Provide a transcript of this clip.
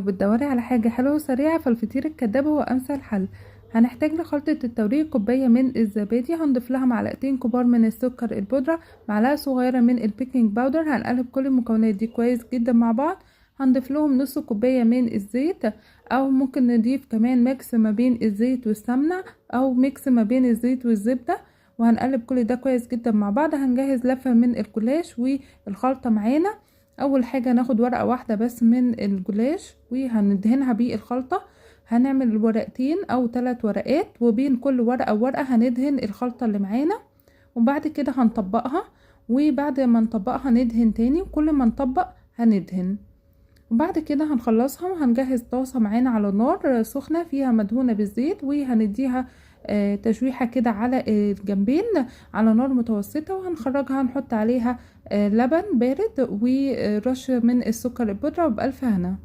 وبتدوري على حاجة حلوة وسريعة فالفطير الكداب هو أمثل حل. هنحتاج لخلطة التوريق كوباية من الزبادي، هنضيف لها معلقتين كبار من السكر البودرة، معلقة صغيرة من البيكنج باودر. هنقلب كل المكونات دي كويس جدا مع بعض. هنضيف لهم نص كوباية من الزيت، او ممكن نضيف كمان mix ما بين الزيت والسمنة، او mix ما بين الزيت والزبدة. وهنقلب كل ده كويس جدا مع بعض. هنجهز لفة من الجلاش والخلطة معانا. اول حاجة ناخد ورقة واحدة بس من الجلاش وهندهنها بالخلطة. هنعمل ورقتين او 3 ورقات، وبين كل ورقة وورقة هندهن الخلطة اللي معانا، وبعد كده هنطبقها، وبعد ما نطبقها ندهن تاني، وكل ما نطبق هندهن. وبعد كده هنخلصها وهنجهز طاسة معانا على النار سخنة فيها مدهونة بالزيت، وهنديها تشويحة كده على الجنبين على نار متوسطة، وهنخرجها نحط عليها لبن بارد ورشة من السكر البودرة، وبألف هنا.